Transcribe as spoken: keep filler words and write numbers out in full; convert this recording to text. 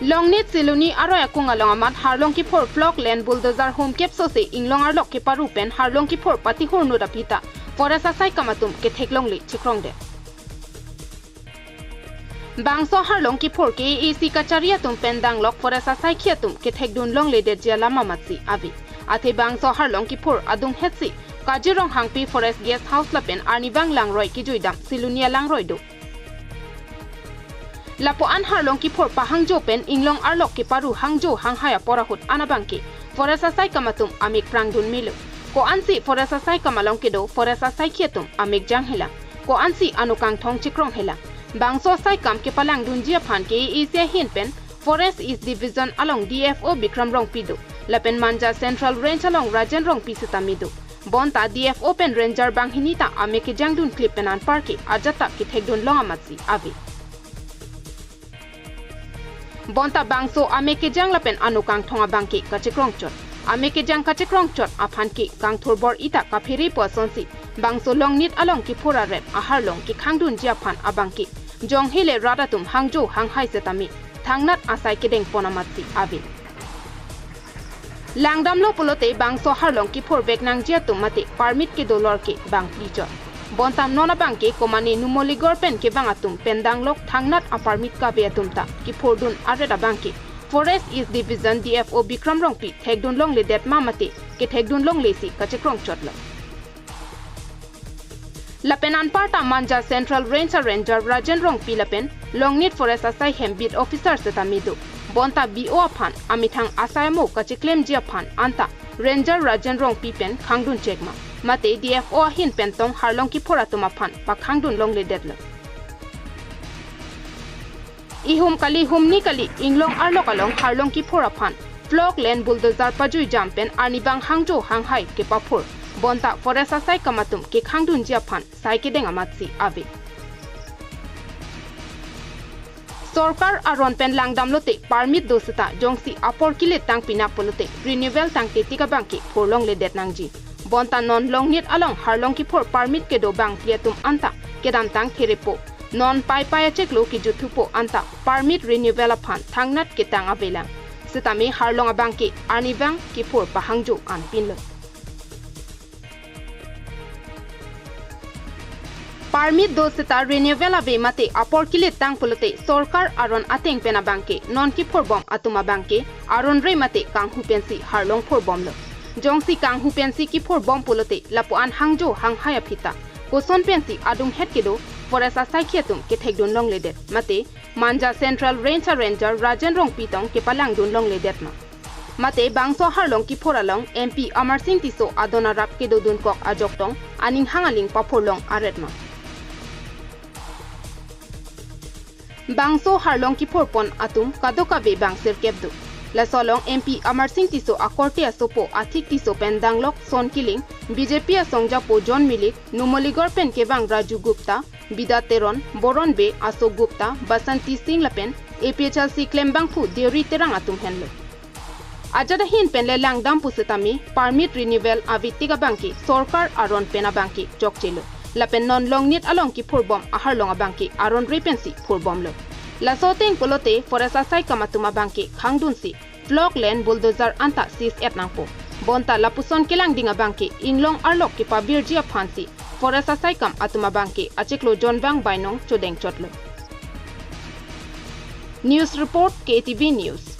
Longnit Siloni aroi akung along amat harlong kiphor flock land bulldozer hum kepso se inglong arlok keparu pen harlong kiphor patihur nut aphi ta forest asaikam atum ketheklongle chikrongdet. Bangso harlong kiphor K A A C kachari atum pen danglok forest asaikhi atum kethekdun longledetji alam amatsi ave. Athe bangso harlong kiphor adunghetsi Kajir Ronghangpi Forest Guest House lapen arnivang langroi kejuidam Siloni alangroi do. Lapu-an harlong kiphor pahangjo pen inglong arlok keparu hangjo hanghai apor ahut an abangke forest asaikam atum amek prangdun melo. Ko-ansi forest asaikam along kedo forest asaikhi atum amek janghelang. Ko-ansi ano kangthong chikronghelang. Bangso asaikam kepalangdunji aphan K A A C ahin pen Forest East Division along D F O Bikram Rongpi do. Lapen Manja Central Range along Rajen Rongpi sitame do. Bonta D F O pen Ranger banghini ta amek kejangdun klip pen anparke ajat ta kethekdun long amatsi ave. Bonta bangso amek kejang lapen ano kangthong abangke kachikrongchot. Amek kejang kachikrongchot aphanke kangthur bor-i ta kaphere pu asonsi bangso Longnit along kiphor aret aharlong kekhangdunji aphan abangke jonghele rat atum hangjo hanghai setame thangnat asai kedengpon amatsi ave. Langdamlo pulote bangso harlong kiphor vek nangji atum mate permit kedo lorke bang phlichot. Bonta non abangke komane Numoligarh pen kevang atum pen danglok thangnat a-permit kave atum ta kiphordun aret abangke Forest East Division D F O Bikram Rongpi thekdun longledet ma mate kethekdun longlesi kachikrongchotlo. Lapen anparta Manja Central Range a-Ranger Rajen Rongpi lapen Longnit Forest asai hem beat officer setame do. Bonta B O aphan amethang asai amo kachiklemji aphan anta Ranger Rajen Rongpi pen khangdun chek ma mate D F O ahin pen tong harlong kiphor atum aphan pakhangdun longledetlo. Ihum kali humni kali inglong arlok along harlong kiphor aphan flock land bulldozer pajuijam pen arnivang hangjo hanghai kepaphur. Bonta forest asaikam atum kekhangdunji aphan sai kedeng amatsi ave. Sorkar aron pen langdamlote permit do seta jongsi apor kilit tang pinak pulote renewal tangte tik abangke phurlongledet nangji. Bonta non Longnit along harlong kiphor permit kedo bangphli atum anta kedamtang therepo. Non paipai achiklo kejut thupo anta permit renewal aphan thangnat ketang avelang. Setame harlong abangke arnivang kiphor pahangjo anpinlo. Permit do seta renewal ave mate apor kilit tang pulote sorkar aron ateng pen abangke non kiphorbom atum abangke aron re mate kanghu pensi harlong phorbomlo. Jongsi kanghu pensi kiphorbom pulote lapu-an hangjo hanghai aphi ta koson pensi adunghet kedo forest asaikhi atum kethekdun longledet mate Manja Central Range a-Ranger Rajen Rongpi tong kepalangdun longledet ma. Mate bangso harlong kiphor along M P Amarsing Tisso adon arap kedodunkok ajok tong aning hang aling paphurlong aret ma. Bangso harlong kiphorpon atum kadokave bang sirkep do. Laso along M P Amarsing Tisso akorte asopo Athik Tisso pen danglok Son Killing, B J P asongjapo John Milik, Numoligarh pen kevang Raju Gupta, Bida Teron, Boron Bey, Ashok Gupta, Basanti Singh lapen A P H L C klembangphu Deuri Terang atum henlo. Ajat ahin pen le langdam pusitame permit renewal ave tik abangke sorkar aron pen abangke chokchelo. Lapen non Longnit along kiphorbom aharlong abangke aron re pensi phorbomlo. Laso ateng pulote forest asaikam atum abangke khangdunsi flock land bulldozer anta seize-et nangpo. Bonta lapuson kelangding abangke inglong arlok kepavirji aphansi forest asaikam atum abangke achiklo jonvang bainong chodengchotlo. News report K T V News.